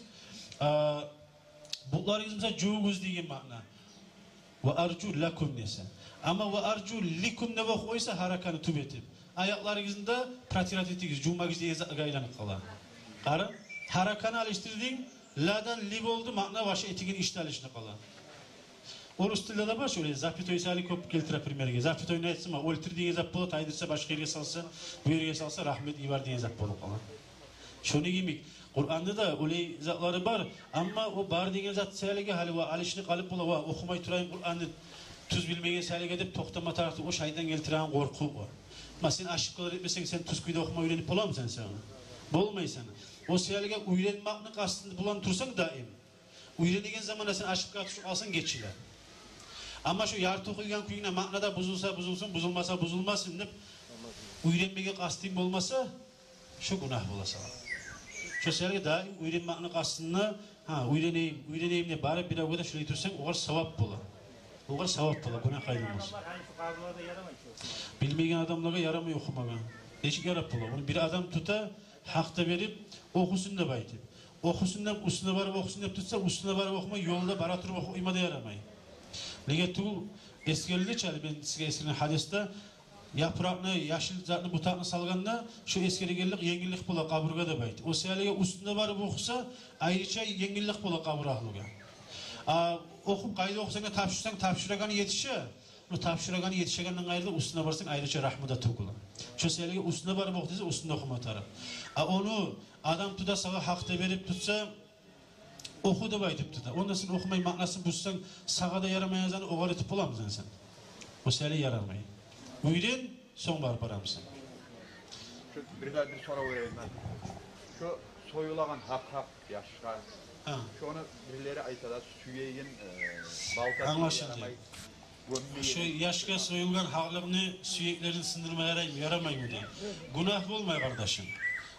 А, бутларыгъызны буса жувугъуз деген маъна. «Ва аржулакум» десе. Амма «ва аржуликум» деп охуп къойса, гьараканы тюп этип, Аякъларыгъызны да протирать этигиз, жувмагъыз деген затгъа айланып къала. Къара, гьараканы алышдырдынг, ладан ли болду, маъна башы этеген ишде алышынып къала. Орус тилде де бар шолай, запятой саялы кёп гелтире примерге. Запятойну айтсанма, оьлтюр деген зат бола, тайдырса, башгъа ерге салса, бу ерге салса, рагьмат йибер деген зат болуп къала. Шону йимик, Къуранда да олай затлары бар. Амма о бар деген зат саялыгъа гьали ва алышынып къалып бола, ва охумай турайым Къуранны, тюз билмеген саялыгъа деп токътама тарыкъ тюгюл, о шайтан гелтиреген къоркъув о. Ма сен ошибкалар этмесенг, сен тюз кюйде охума уьйренип боламысан сен? Болмайсан. О саялыгъа уьйренмекни къастында булан турсанг даим, уьйренеген заманда сен ошибкагъа тюшюп къалсанг, гечиле. Амма шо ярты охуйгъан кюйюнгде маъна да бузулса бузулсун, бузулмаса бузулмасын деп, уьйренмеге къастынг болмаса, шо гюнагь бола сагъа. Шо саялыгъа даим уьйренмекни къастында, гьа, уьйренейим, уьйренейим деп барып, биревге де шолай турсанг, огъар савап бола. Огъар савап бола, гюнагь къайдам болсун. Билмеген адамлагъа ярамай охумагъа. Нечик ярап бола? Ону бир адам тута, гьакъ да берип, охусун деп айтып. Охусун деп, уьстюне барып охусун деп тутса, уьстюне барып охумай, ёлда бара туруп охума да ярамай. Неге тюгюл, эсгерилди чи, гьали мен сизге эсгерген гьадисде, япыракъны, яшыл затны, бутакъны салгъанда, шо эсгерегенлик енгиллик бола къабургъа деп айта. О саялыгъа уьстюне барып охуса, айрыча енгиллик бола къабур агьлюге. А охуп, къайда охусанг да, тапшурсанг, тапшурагъаны етише. Бу тапшурагъаны етишегенден къайры да уьстюне барсанг, айрыча рагьму да тёгюле. Шо саялыгъа уьстюне барып оху десе, уьстюне охума тарыкъ. А ону адам тута, сагъа гьакъ да берип тутса, оху деп айтып тута. Онда сен охумай, маънасын бузсанг, сагъа да ярамайгъан затны огъар этип боламысан сен? О саялы ярамай. Уьйрен, сонг барып барамысан. Шо бир де бир сорав берейим мен. Шо союлагъан гьакъ-гьакъ яшгъа. Гьа. Шону бирлери айта да, сюегин, э, балта этип... Англашылды. Ярамай. Гёмме... Шо яшгъа союлгъан гьакълыкъны сюеклерин сындырма яраймы, ярамаймы дей. Гюнагь болмай, къардашым.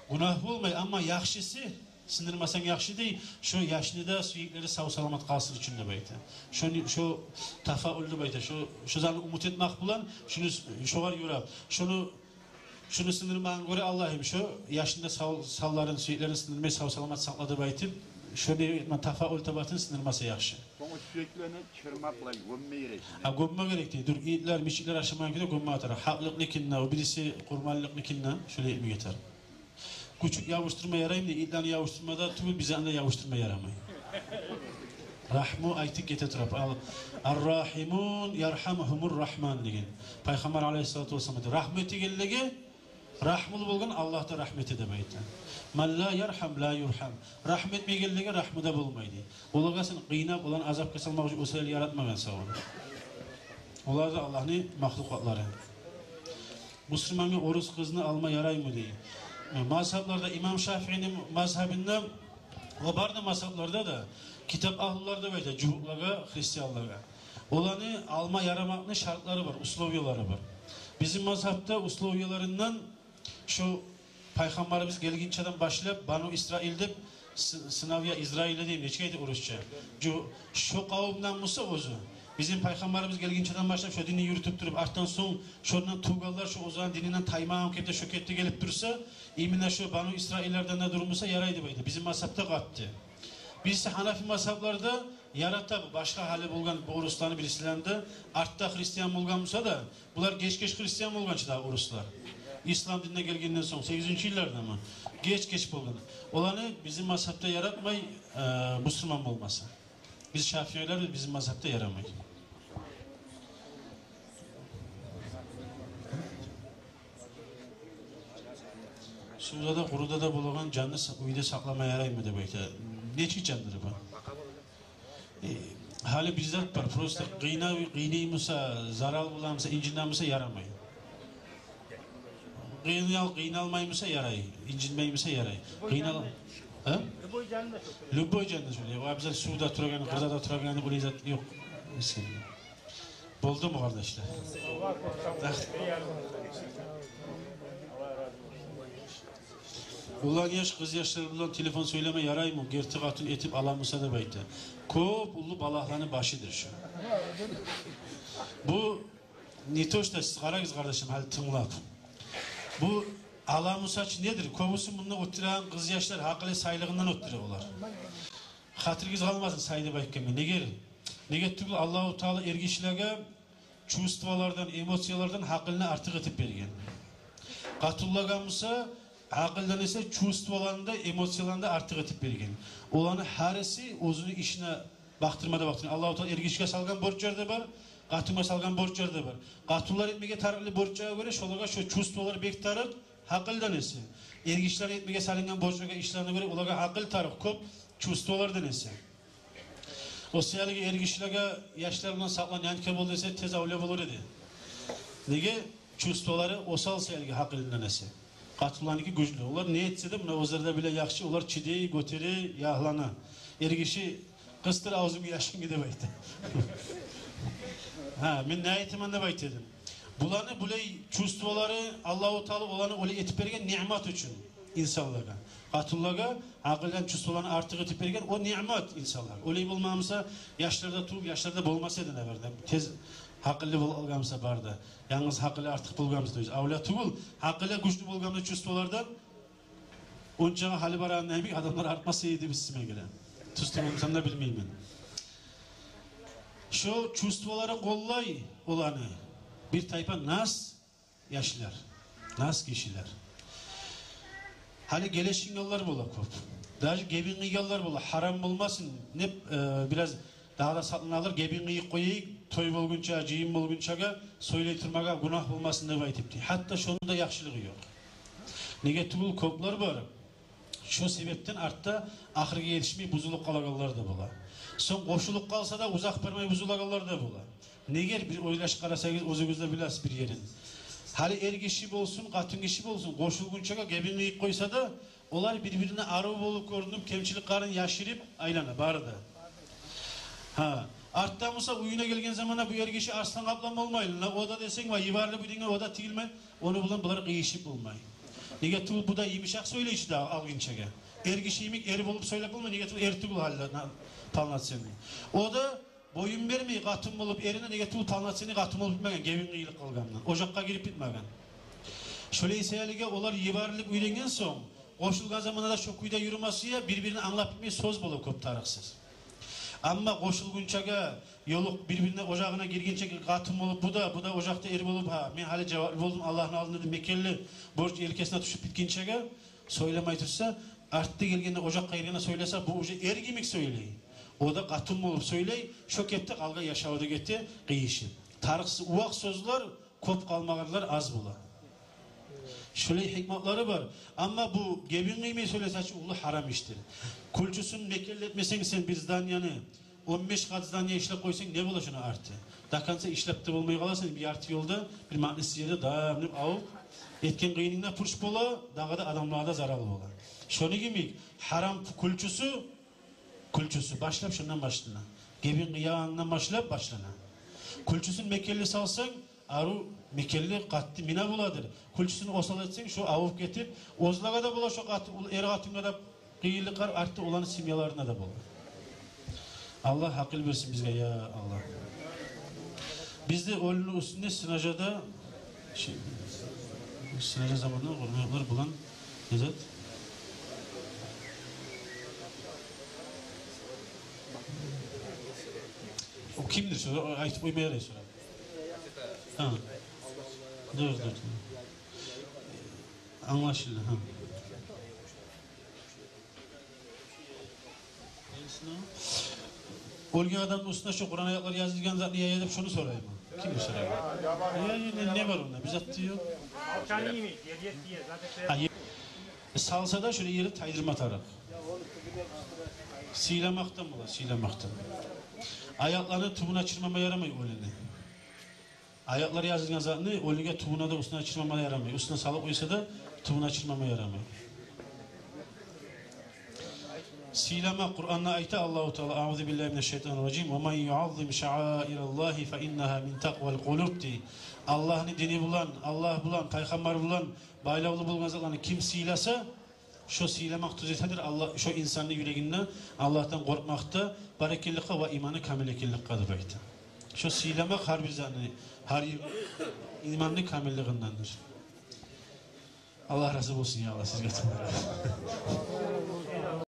Гюнагь болмай, амма яхшысы, сындырмасанг яхшы дей, шо яшны да сюеклери сав-саламат къалсын учун деп айта. Шону, шо тафаул деп айта, шо, шо затны умут этмек булан, шону, шогъар юрап, шону, шону сындырмагъа гёре, Аллагьым, шо яшны да сав-, санларын, сюеклерин сындырмай, сав-саламат сакъла деп айтып, шону этме, тафаул табатын сындырмаса яхшы. Сонг о сюеклени чырмакълай гёмме герек. Гьа, гёмме герек дей. Дюр, итлер, мичиклер ашамайгъан кюйде гьакълыкъныкин де, о бириси къурманлыкъныкин де, шолай этме герек. Гючюк ябушдурма яраймы дей, итлени ябушдурма да тюгюл, бизин де ябушдурма ярамай. Рагьму айтып гете туруп, ал, «Ар-рагьимун яргьамугьумур-рагьман» деген. Пайхаммар алайгьиссалату вассалам айта, рагьму этегенлеге рагьмулу болгъан Аллагь да рагьму эте деп айта. «Ман ла яргьам, ла юргьам». Рагьму этмегенлеге рагьму да болмай дей. Олагъа сен къыйнап, оланы азапгъа салмакъ учун о саялы яратмагъан сагъа. Олар да Аллагьны махлукъатлары. Бусурмангъа орус къызны алма яраймы дей. Э, мазгьабларда, имам Шафиини мазгьабында, о бары да мазгьабларда да, китап агьлулар деп айта, жугьутлагъа, христианлагъа. Оланы алма ярамакъны шартлары бар, условиялары бар. Бизин мазгьабда условияларындан шо Пайхаммарыбыз гелгинчеден башлап, Бану Исраил деп сы-, сыновья Израиля дейми, нечик айта орусча? Жо-, шо къавумдан буса оьзю. Бизин Пайхаммарыбыз гелгинчеден башлап шо динни юрютюп туруп, артдан сонг шондан тувгъанлар шо оьзлени дининден таймагъан кепде шо кепде гелип турса, именно шо Бану Исраиллерден де дюр буса ярай деп айта. Бизин мазгьабда къатты. Биз гьанафи мазгьабларда ярата бу, башгъа гьали болгъан бу орусланы бирисилеринде, артда христиан болгъан буса да, булар геч-геч христиан болгъан чы дагъы оруслар. Ислам динине гелгенден сонг, сегизинчи йыллардамы? Геч-геч болгъан. Оланы бизин мазгьабда яратмай, э, бусурман болмаса. Биз шафиилер, бизин мазгьабда ярамай. Сувда да, къуруда да болагъан жанны са-, уьйде сакълама яраймы деп айта. Нечик жандыр бу? Э, гьали бир зат бар, просто къыйнай, къыйнай буса, зарал бола буса, инжине буса, ярамай. Къыйнал-, къыйналмай буса, ярай, инжинмей буса, ярай. Къыйнал-, гьа? Любой жанны да шо. Любой жанны да шо. О, обязательно сувда турагъан, къырда да турагъан, олай зат ёкъ. Эсгерилди. Болдуму, къардашлар? Улан яш къыз яшлар булан телефон сёйлеме яраймы, герти къатын этип ала буса деп айта. Кёп уллу балагьланы башыдыр шо. Бу не то что, сиз къарагъыз, къардашым, гьали тынглап. Бу ала буса чы недир? Кёбюсю мунда олтурагъан къыз яшлар гьакъылы сайлыгъындан олтура олар. Хатиригиз къалмасын сай деп айтгъанман. Неге? Неге тюгюл, Аллагьу Таала эргишилеге чувстволардан, эмоциялардан гьакъылны артыкъ этип берген. Къатынлагъа буса, акъылдан эсе чувстволарын да, эмоцияларын да артыкъ этип берген. Оланы гьариси оьзюню ишине бакъдырма да бакъдыргъан. Аллагьу Таала эргишиге салгъан борчлар да бар, къатынгъа салгъан борчлар да бар. Къатынлар этмеге тарыкълы борчлагъа гёре, шолагъа шо чувстволар бек тарыкъ, акъылдан эсе. Эргишилер этмеге салынгъан борчлагъа, ишлерине гёре, олагъа акъыл тарыкъ кёп, чувстволардан эсе. О саялы эргишилеге яшлар булан сакълан, нянька бол десе, тез авлия болур эди. Неге? Чувстволары осал саялы акъылындан эсе. Къатынланыки гючлю. Олар не этсе де, муна оьзлер де биле яхшы, олар чыдай, гётере, ягълана. Эргиши: «Къысдыр авзунгну яшынгны», — деп айта. «Гьа, мен не айтаман», — деп айта эдим. Буланы булай чувстволары, Аллагьу Таала оланы олай этип берген ниъмат учун инсанлагъа. Къатынлагъа акъылдан чувстволаны артыкъ этип берген, о ниъмат инсанлагъа. Олай болмагъан буса, яшлар да тувуп, яшлар да болмас эди, наверное. Тез акъыллы болуп къалгъан буса бары да. Янгыз акъылы артыкъ болгъан буса, авлия тюгюл, акъылы гючлю болгъан буса чувстволардан, ончагъы гьали барагъанда йимик адамлар артмас эди, бисмиллагь. Тюз тюгюлмю десем де билмеймен. Шо чувстволары къоллай оланы бир тайпа нас яшлар, нас гишилер. Гьали гелешингенлер бола кёп. Даже гебин къыйгъанлар бола, гьарам болмасын деп, э, бираз дагъы да сакъланалар, гебин къыйып къояйыкъ, той болгъунча, жыйын болгъунчагъа сёйлей турмагъа, гюнагь болмасын деп айтып дей. Гьатта шону да яхшылыгъы ёкъ. Неге тюгюл, кёплер бар, шо себепден артда ахыргъа етишмей бузулуп къалагъанлар да бола. Сонг къошулуп къалса да, узакъ бармай бузулагъанлар да бола. Неге, бир ойлашып къарасагъыз, оьзюгюз де билесиз бир ерин. Гьали эргиши болсун, къатынгиши болсун, къошулгъунчагъа гебин къыйып къойса да, олар бир-бирине арив болуп гёрюнюп, кемчиликлерин яшырып айлана бары да. Гьа, артда буса, уьюне гелген заманда бу эргиши арслан-къаплан болмайлы. О да десенг, ва йыбарлы бу деген, о да тигилмей, ону булан булар къыйышып болмай. Неге тюгюл, бу да йымышакъ сёйлей чи дагъы алгъынчагъа. Эргиши йимик эр болуп сёйлеп болмай, неге тюгюл, эр тюгюл гьали на-, полноценный. О да боюн бермей къатын болуп эрине, неге тюгюл, полноценный къатын болуп битмеген, гебин къыйылып къалгъандан, ожакъгъа гирип битмеген. Шолай саялыгъа олар йыбарлыкъ уьйренген сонг, къошулгъан заманда да шо кюйде юрюме сюе, бир-бирин англап битмей сёз бола кёп тарыкъсыз. Амма къошулгъунчагъа, ёлукъ, бир-бирине, ожагъына гиргинчеге къатын болуп бу да, бу да ожакъда эр болуп, гьа, мен гьали жаваплы болдум Аллагьны алдында деп мекенли борч елкесине тюшюп битгинчеге, сёйлемей турса, артда гелгенде, ожакъгъа гиргенде сёйлесе, бу уже эр йимик сёйлей. О да къатын болуп сёйлей, шо кепде къалгъан яшаву да гете къыйышып. Тарыкъсыз увакъ сёзлер кёп къалмагъанлар аз бола. Шолай гьикматлары бар. Амма бу гебин къыймай сёйлесе чи, уллу гьарам ишдир. Кюлчюсюн мекенлетмесенг сен бир зданияны, он беш къат здание ишлеп къойсанг, не бола шону арты? До конца ишлеп де болмай къаласан, бир ярты ёлда, бир маънасыз ерде дам деп авуп, этген къыйынынг да пуч бола, дагъы да адамлагъа да зарал бола. Шону йимик, гьарам кюлчюсю, кюлчюсю башлап шондан башлана. Гебин къыягъандан башлап башлана. Кюлчюсюн мекенли салсанг, арив, мекенли, къатты мина боладыр. Кюлчюсюн осал этсенг, шо авуп гетип, оьзлеге де бола, шо къат-, ул эр къатынгъа да къыйынлыкълар, артда оланы семьяларына да бола. Аллагь гьакъыл берсин бизге, я Аллагь. Бизде оьлюню уьстюнде сынажада, ши-, сынажа заманда къурмакълар булан не зат? О кимдир? Шо айтып къойма ярай шо. Гьа. Дюр, дюр. Англашылды, гьа. Оьлген адамны уьстюне шо Къуран аятлар язылгъан затны яя деп шону сораймы? Ким сорай? Я, не, не, не бар онда? Бир зат да ёкъ. Гьа, е-, салса да, шолай ерин тайдырма тарыкъ. Сыйламакъдан бола, сыйламакъдан. Аятланы тюбюне чырмама ярамай оьлюню. Аятлар язылгъан затны оьлюге тюбюне де, уьстюне чырмама да ярамай. Уьстюне салып къойса да, тюбюне чырмама ярамай. Сыйлама, Къуранда айта Аллагьу Таала: «Аузу биллагьи минаш-шайтанир-ражим. Ва ман юаззим шааираллагьи фа иннагьа мин такъвал къулуб», — дей. Аллагьны дини булан, Аллагь булан, пайхаммар булан байлавлу болгъан затланы ким сыйласа, шо сыйламакъ тюзетедир Аллагь, шо инсанны юрегинде Аллагьдан къоркъмакъда бар экенликге ва иманы камил экенликге деп айта. Шо сыйламакъ гьар бир затны, гьар иманны камиллигиндендир. Аллагь рази болсун, я Аллагь, сизге тюгюл.